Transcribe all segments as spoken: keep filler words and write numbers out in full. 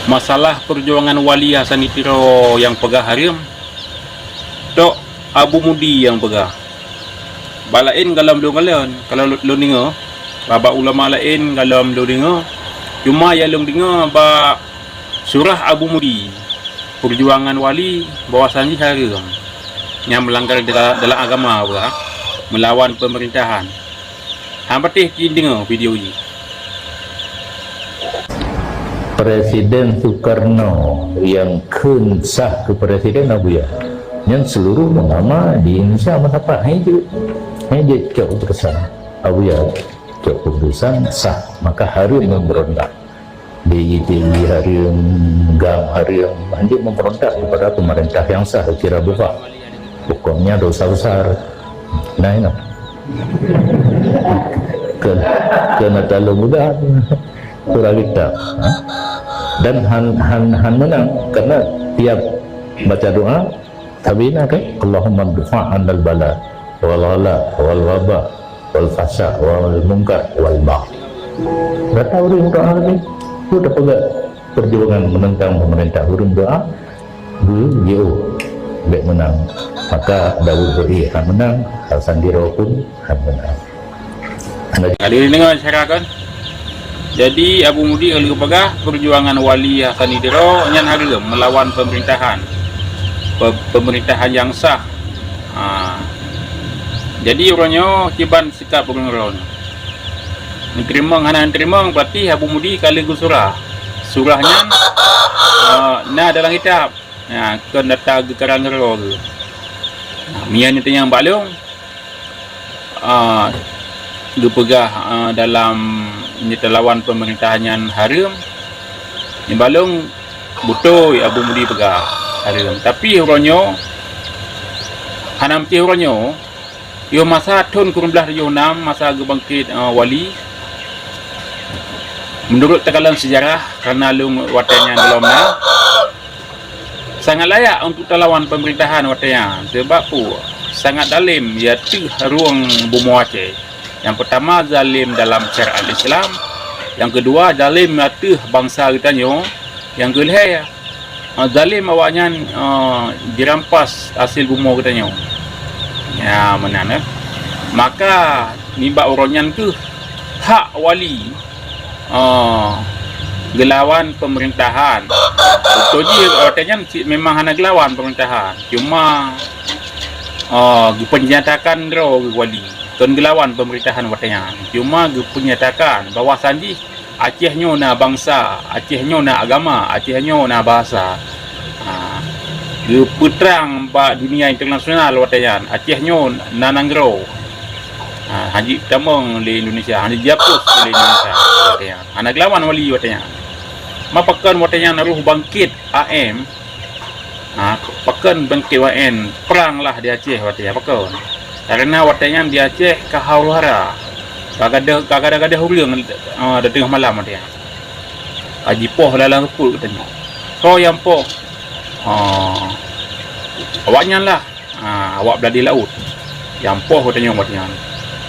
Masalah peujuangan Wali Hasan di Tiro nyang peugah hareuem, tok Abu Mudi nyang peugah. Bak laén gohlom lôn kalon, kalau lôn deungoe, bak ulama laén gohlom lôn deungoe, cuma nyang lôn deungoe bak surah Abu Mudi, peujuangan Wali bahwasanya hareuem nyang meulanggar dala-, dalam agama, bah, meulawan peumeurintahan. Han patéh cit deungoe video jih. Presiden Soekarno nyang kheun sah keu presiden Abuya. Nyan seluruh ulama di Indonesia meusapat, hai jeuet, hai jeuet cok keuputusan Abuya, cok keuputusan sah, maka hareuem memberontak. B I T I hareuem, GAM hareuem, hanjeuet memberontak kepada pemerintah yang sah, kira buka. Pokoknya dosa besar. Nah, ini. Ke, kena talu mudah. Surah kita. Ha? Dan han, han, han menang. Karena tiap baca doa, Sabina kan, Allahumma dfa' anil bala wal ghala wal waba wal fahsya wal munkar wal baghi. Gata ureueng doa lagi, tu dah peugah perjuangan menentang pemerintah, ureueng doa, bu, yo, bek menang. Maka Daud beri han menang, Hasan Diro pun han menang. Hadirin dengar syarakat. Jadi Abu Mudi ka lheueh peugah, peujuangan Wali Hasan di Tiro nyan hareuem meulawan peumeurintahan, pe-, peumeurintahan nyang sah. Ha. Jadi uroe nyoe kiban sikap ureueng-ureueng. Neuteurimong hana neuteurimong, berarti Abu Mudi ka lheueh geusurah. Surah nyan, eh, na dalam kitab. Nah, kon data geukarang keudroe geuh. Nah, meunyo neutanyong bak lôn, ah, geupeugah, ah, dalam nyoe teulawan peumeurintahan nyan hareuem, nibak lôn beutôi Abu Mudi peugah hareuem. Tapi uroe nyoe, hana meusti uroe nyoe, yoh masa thon kureueng blaih tujoh nam, masa geubangkét, ah, Wali, meunurot teukalon seujarah, karena lôn watée nyan gohlom na, sangat layak untuk talawan peumeurintahan watée nyan. Sabab peue? Sangat dalem i ateueh rueng bumoe Aceh. Nyang peutama, zalem dalam syariat Islam. Nyang keudua, zalem i ateueh bansa geutanyoe. Nyang keulhée, eh, zalem awaknyan, eh, jirampas hasil bumoe geutanyoe. Ya, meunan, eh. Maka, nibak uroe nyan kheueh hak Wali, ah, geulawan peumeurintahan. Beutôi jih watée nyan cit memang hana geulawan peumeurintahan, cuma, ah, geupeunyatakan droe geuh Wali kon geulawan peumeurintahan watée nyan, cuma geupeunyatakan bahwasan jih Aceh nyoe na bansa, Aceh nyoe na agama, Aceh nyoe na bahasa. Ha, geupeutrang bak dunia internasional watée nyan, Aceh nyoe na nanggroe. Ha, hana jitamong lé Indonesia, hana jihapus lé Indonesia watée nyan. Hana geulawan Wali watée nyan. Ma pakon watée nyan roh bangkét A M, ha, pakon bangkét A M, prang lah di Aceh watée nyan, pakon? Karena watée nyan di Aceh ka huru-hara, ka gadôh, ka gadôh-gadôh ureueng, ha, di teungoh malam watée nyan. Ka jipoh lalang seupôt geutanyoe. Soe nyang poh? Ha, awaknyan lah. Ha, awak beuladih laôt nyang poh geutanyoe watée nyan.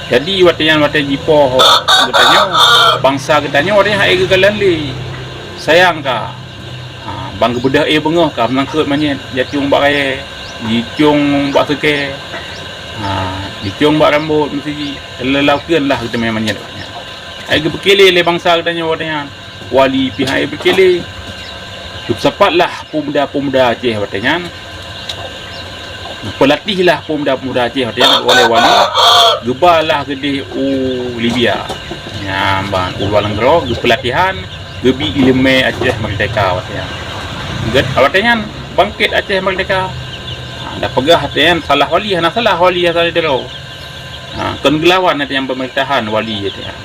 Jadi watée nyan, watée jipoh geutanyoe, bansa geutanyoe watée nyan hana geukalon lé. Sayang ka. Ha, ban geubeudôh éh beungoh ka meulangkot manyét, jicong bak kayée, jicong bak seukée, ha, jicong bak rambot meuseujid, lalu lakeuen lah geuteumé manyét awaknyan. Hana geupeukélé lé bansa geutanyoe watée nyan. Wali pih hana geupeukélé. Geupeusapat lah peumuda-peumuda Aceh watée nyan. Geupeulatéh lah peumuda-peumuda Aceh watée nyan oleh Wali. Geuba lah geudeh u Libya. Nyan ban u luwa nanggroe geupeulatihan, geubi iéleumé Aceh Merdeka watée nyan. Gét watée nyan bangkét Aceh Merdeka. Ha, dah peugah watée nyan salah Wali, hana salah Wali asai droe. Ha, kon geulawan watée nyan peumeurintahan Wali watée nyan.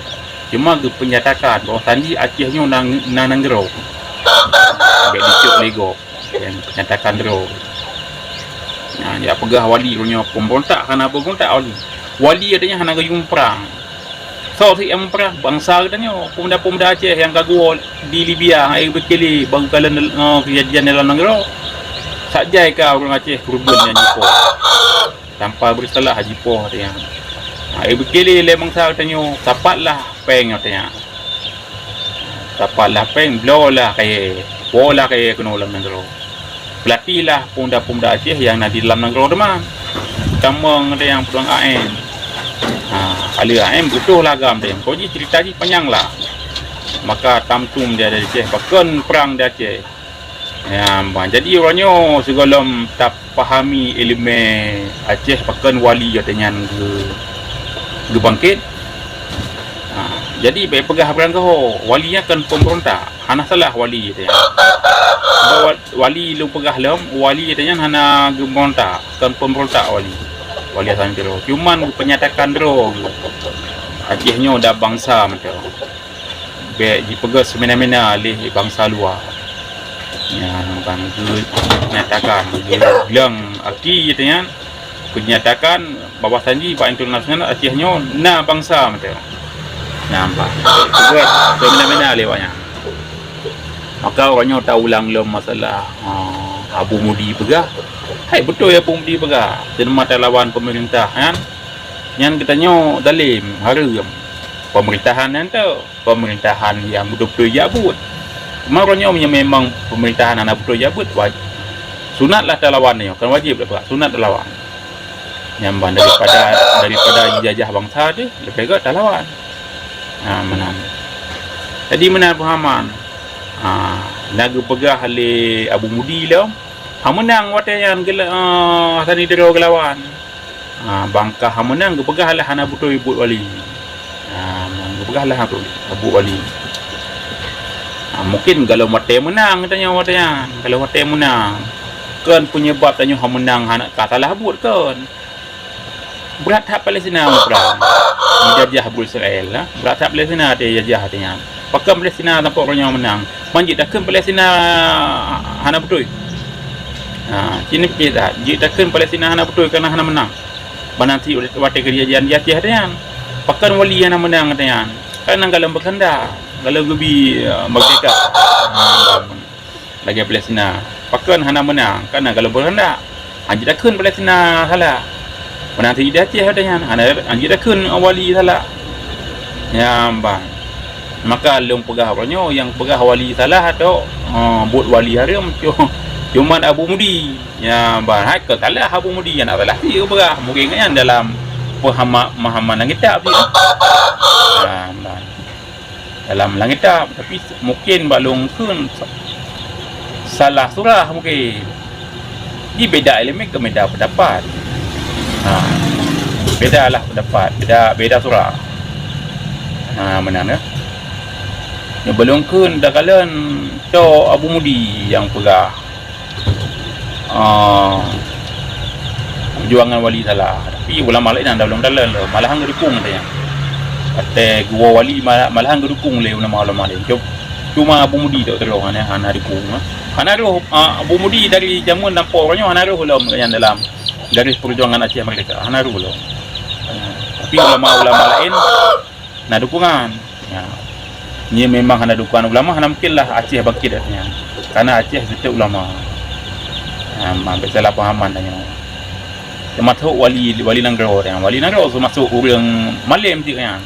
Cuma geupeunyatakan bahwa sanji Aceh nyoe na, na nanggroe. Bék dicok lé gob nyang peunyatakan droe. Nyan jak peugah Wali uroe nyoe peubeurôntak, hana peubeurôntak Wali. Wali watée nyan hana geuyue prang. Soe sit nyang prang? Bansa geutanyoe, peumuda-peumuda Aceh nyang ka geuwoe di Libya, hana geupeukélé ban geukalon, eh, keujadian dalam nanggroe. Sajai ka ureueng Aceh keureubeuen nyang jipoh. Tanpa beusalah jipoh watée nyan. Hana geupeukélé lé bansa geutanyoe, sapatlah péng watée nyan. Sapatlah péng, bloe lah kayée. Woe lah kayée keunoe lam nanggroe. Peulatihlah pemuda-pemuda Aceh nyang na di dalam nanggroe teuma. Tamong ada nyang peudong A M. Ha, ka lheueh A M beutoh lah agam teuh. Kok jih ceurita jih panyang lah. Maka tamtum di Aceh, pakon prang di Aceh. Ya, bah, jadi uroe nyoe sigohlom tapahami iéleumé Aceh pakon wali watée nyan geu-, geubangkét. Ha, jadi bék peugah barang keuho, wali nyan kon pemberontak. Hana salah wali teuh nyan. Sebab wa-, wali lôn peugah lom, wali teuh nyan hana geumeurontak, kon pemberontak wali. Wali Hasan Tiro. Cuman geupeunyatakan droe geuh. Aceh nyoe da bansa mantong. Bék jipeugah semena-mena lé bansa luwa. Nyan ban geunyatakan, geubilang aki teuh nyan. Geunyatakan bahwasanji bak internasional Aceh nyoe na bansa mantong. Nampak. Peugah semena-mena lé awak nyan. Maka uroe nyoe taulang lom masalah, ah, Abu Mudi peugah. Hai beutôi Abu Mudi peugah, teuma talawan pemerintah nyan. Nyan geutanyoe zalim, hareuem. Pemerintahan nyan tu, pemerintahan nyang beutôi-beutôi jak buet. Teuma uroe nyoe meunyoe memang pemerintahan hana beutôi jak buet, waj-, sunat lah talawan nyoe, kan wajéb lah peugah, sunat talawan. Nyan ban daripada, daripada jijajah bansa teuh, leubeh gét talawan. Ha, meunan. Jadi meunan peuhaman. Ha, na geupeugah lé Abu Mudi lom, ha meunang watée nyan geula-, eh, Hasan Tiro geulawan. Ha, bangka ha meunang geupeugah lah hana beutôi buet wali. Ha, geupeugah lah hana beutôi buet wali. Ha, mungkin kalau watée meunang tanyoe watée nyan, kalau watée meunang. Kon peunyeubab tanyoe ha meunang hana ka salah buet kon. Brat that Palestina muprang. Dijajah Abu Israel, ha? Brat that Palestina teuh jajah teuh nyan. Pakon Palestina sampoe uroe nyoe meunang? Man jeuet takheun Palestina hana beutôi. Ha, sini pike that. Jeuet takheun Palestina hana beutôi kareuna hana meunang. Ban na sit watée keujadian di Aceh teuh nyan. Pakon wali hana meunang teuh nyan? Kareuna galom beukeuheundak, galom geubi, eh, merdeka. Ha, lagée Palestina. Pakon hana meunang? Kareuna galom beukeuheundak. Hana jeuet takheun Palestina salah. Meunang sit di Aceh watée nyan, hana, hana jeuet takheun wali salah. Nyan ban. Maka lôn peugah uroe nyoe nyang peugah wali salah tu, eh, buet wali hareuem cu-, cuman Abu Mudi. Nyan ban. Hai kon salah Abu Mudi, hana salah sit geupeugah. Mungken nyan dalam peuhama-, pemahaman lam kitab sit. Nyan ban. Dalam lam kitab, tapi mungkin bak lôn kheun sa-, salah surah mungkin. Jadi beda iéleumé keu beda pendapat. Ha, bedalah pendapat, beda, beda surah. Ha, meunan ya. Nyoe bak lôn kheun takalon cok Abu Mudi nyang peugah. Ah, peujuangan wali salah. Tapi ulama laén hana lom dalam, malahan geudukung katanya. Watée geuwoe wali, mala-, malahan geudukung lé ulama-ulama laén. Cu-, cuma Abu Mudi tok teurong hana, hana dukung, ah. Hana roh, ah, Abu Mudi dari jameun sampoe uroe nyoe hana roh lom nyan dalam garis peujuangan Aceh Merdeka. Hana roh lom. Ah, tapi ulama-ulama laén na dukungan. Ya. Nyoe memang hana dukungan ulama, hana mungkin lah Aceh bangkit katanya. Karena Aceh seutôt ulama. Ya, ma-, salah pahaman tanyoe. Teumasok wali, wali nanggroe tanyoe. Wali nanggroe teumasok ureuëng malém cit nyan.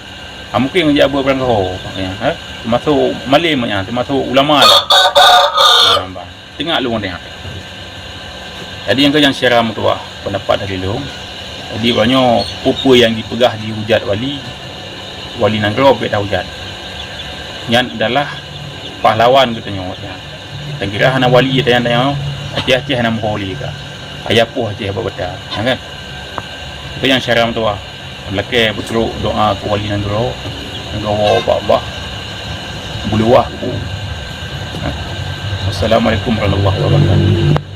Ha, mungkin jak beuet barangkaho, ya, ha? Teumasok malém nyan, teumasok ulama lah. Ya, ban. Teungoh lôn teuingat. Jadi nyang keu nyang syedara meutuwah, peundapat dari lôn. Jadi uroe nyoe peue-peue nyang jipeugah jihujat wali, wali nanggroe bék tahujat. Nyan adalah pahlawan geutanyoe. Nyang kira hana wali tanyoe, Aceh-Aceh hana meuho lé ka. Ayah poh Aceh bak beuta, nyan kan? Keu nyang syedara meutuwah. Lakée beutrok doa keu wali nanggroe, nanggroe bak-bak beuluwah ku. Assalamualaikum warahmatullahi wabarakatuh.